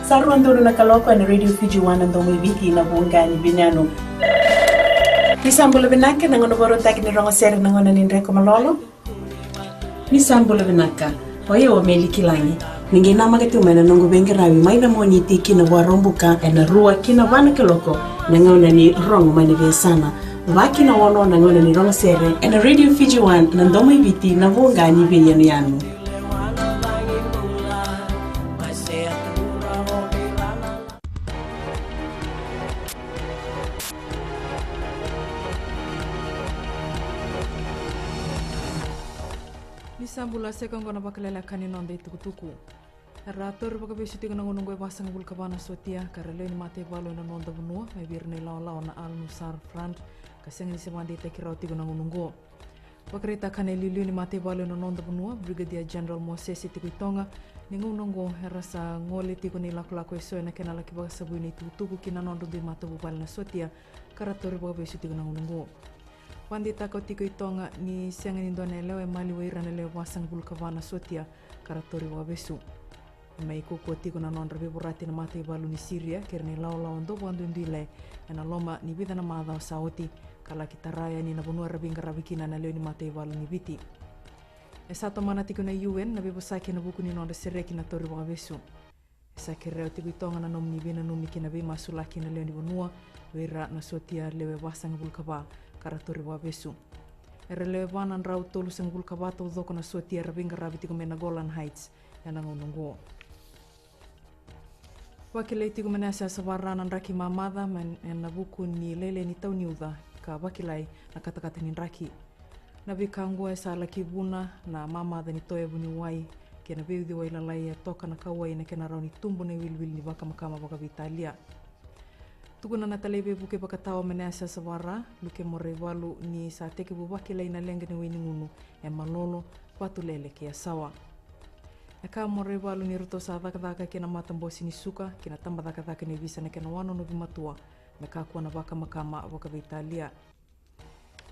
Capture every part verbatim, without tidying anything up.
Sa rua donu na kaloko ena Radio Fiji One, na domo i Viti, na voqa ni veiyanuyanu. Ni sa bula vinaka, na gauna vakarautaki ni rogo sere, na gauna ni dreko malolo. Ni sa bula vinaka. O yau o Meli Kilagi. Ni qai namaka tu mai na noqu veiqaravi mai na Moniti ki na Vakaraubuka ena rua ki na va na kaloko, na gauna ni rogo mai na veiyasana. Va ki na ono na gauna ni rogo sere ena Radio Fiji One, na domo i Viti, na voqa ni veiyanuyanu. Ni sa bula, se ka oqo na vakaleleka ni noda itukutuku. Era tauri vakavesu tiko na gauna oqo e vasagavulu ka va na sotia ka ra lewe ni mataivalu ena noda vanua mai vei ira na ilawalawa na Al Nusra Front, ka sega ni se vakadeitaki rawa tiko na gauna oqo. Vakaraitaka na iliuliu ni mataivalu ena noda vanua, Brigadier General Mosese Tikoitoga, ni gauna oqo era sa gole tiko na ilakolako eso ena kena laki vakasavui na itukutuku ki na nodra dui matavuvale na sotia ka ra tauri vakavesu tiko na gauna oqo. Vakadeitaka o Tikoitoga ni sega ni dua na yalewa e maliwai ira na lewe vasagavulu ka va na sotia ka ra tauri vakavesu. Mai kaukaua tiko na nodra veivorati na mataivalu ni Siria kei ira na ilawalawa dau vakaduiduile ena loma ni vica na macawa sa oti, ka laki tara yani na vanua era veiqaravi kina na lewe ni mataivalu ni Viti. E sa tomana tiko na U N na veivosaki ena vuku ni nodra sereki na tauri vakavesu. E sa kerea o Tikoitoga na nomuni veinanumi ki na veimasulaki na lewe ni vanua vei ira na sotia lewe vasagavulu ka va ka ra tauri vakavesu. Era lewe va na drau tolusagavulu ka va taucoko na sotia era veiqaravi tiko mai na Golan Heights ena gauna oqo. Vakilai tiko mai na yasayasa vaka-Ra na draki mamaca mai ena vuku ni lailai ni tau ni uca, ka vakilai na katakata ni draki. Na veika oqo e sa laki vuna na mamaca ni toya vuniwai kei na veiuciwai lalai e toka na kauwai ena kena rawa ni tubu na iwiliwili ni vakamakama vakaveitalia. Tukuna na talai veivuke vakatawa mai na yasayasa vaka-Ra, Luke Moraivalu, ni sa tekivu vakilai na leqa ni wai ni gunu e Malolo, Vatulele kei Yasawa. E kaya o Moraivalu ni ratou sa cakacaka kei na matabose ni suka kei na tabacakacaka ni ovisa na kena wanonovi matua me kakua na vakamakama vakaveitalia.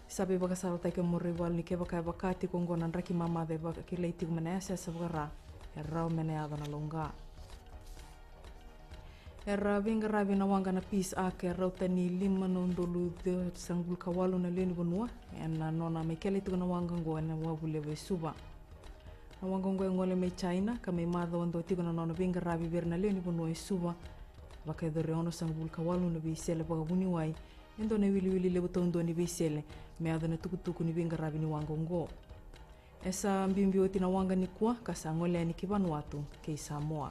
Sa veivakasalataki o Moraivalu ni kevaka e vaka tiko oqo na draki mamaca e vakilai tiko mai na yasayasa vaka-Ra, e rawa me na yaco na lauqa. Era veiqaravi ena waqa na Peace Ark e rauta ni lima na udolu ciwasagavulu ka walu na lewe ni vanua ena nona mai kilai tiko na waqa oqo ena wavu levu e Suva. Na waqa oqo e gole mai China ka mai macawa dua tiko na nona veiqaravi vei ira na lewe ni vanua e Suva. Vakayacori e onosagavulu ka walu na veisele vakavuniwai, e dua na iwiliwili levu taudua ni veisele me yaco na tukutuku ni veiqaravi ni waqa oqo. E sa biubiu oti na waqa nikua ka sa gole yani ki Vanuatu kei Samoa.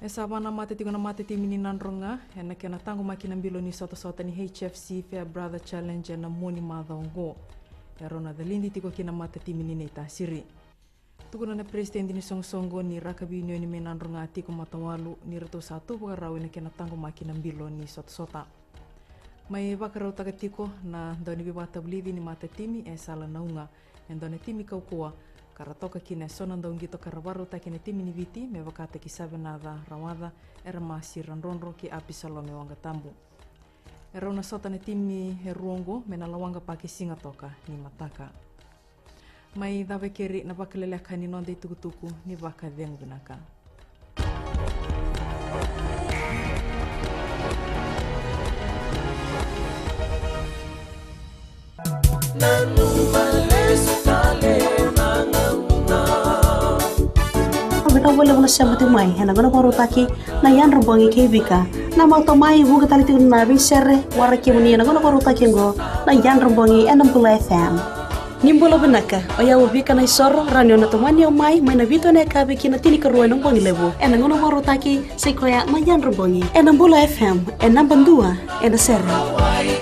E sa vakanamata tiko na matatimi ni Nadroga ena kena taqomaki na bilo ni sotasota ni H F C Fair Brother Challenge ena Mua ni macawa oqo. E rau na calidi tiko kina na matatimi ni Naitasiri. Tukuna na peresitedi ni soqosoqo ni rakavi unioni mai Nadroga, Tiko Matawalu, ni ratou sa tu vakarau ena kena taqomaki na bilo ni sotasota. Mai vakarautaka tiko na dauniveivakatavulici ni matatimi e Salanauga, e dua na timi kaukauwa, ka ra toka kina e so na dauqito ka ra vakarautaki na timi ni Viti me vakataki Savenaca Rawaca, Eremasi Radrodro kei Apisalome Waqatabu. E rau na sota na timi e rua oqo mai na Lawaqa Park e Sigatoka ni mataka. Mai cava e keri na vakaleleka ni noda itukutuku, ni vakacegu vinaka. Vinaka vakalevu na sema tiko mai ena gauna vakarautaki na Yadra Bogi kei Vika. Na mato mai vuka tale tiko na veisere, waraki kemuni ena gauna vakarautaki oqo na Yadra Bogi ena Bula F M. Ni bula vinaka, o yau o Vika Naisoro, rawa ni o na tomani au mai, mai na vitu ena yakavi ki na tinikarua ena bogi levu. Ena gauna vakarautaki, sai koya na Yadra Bogi ena Bula F M, e naba dua ena sere.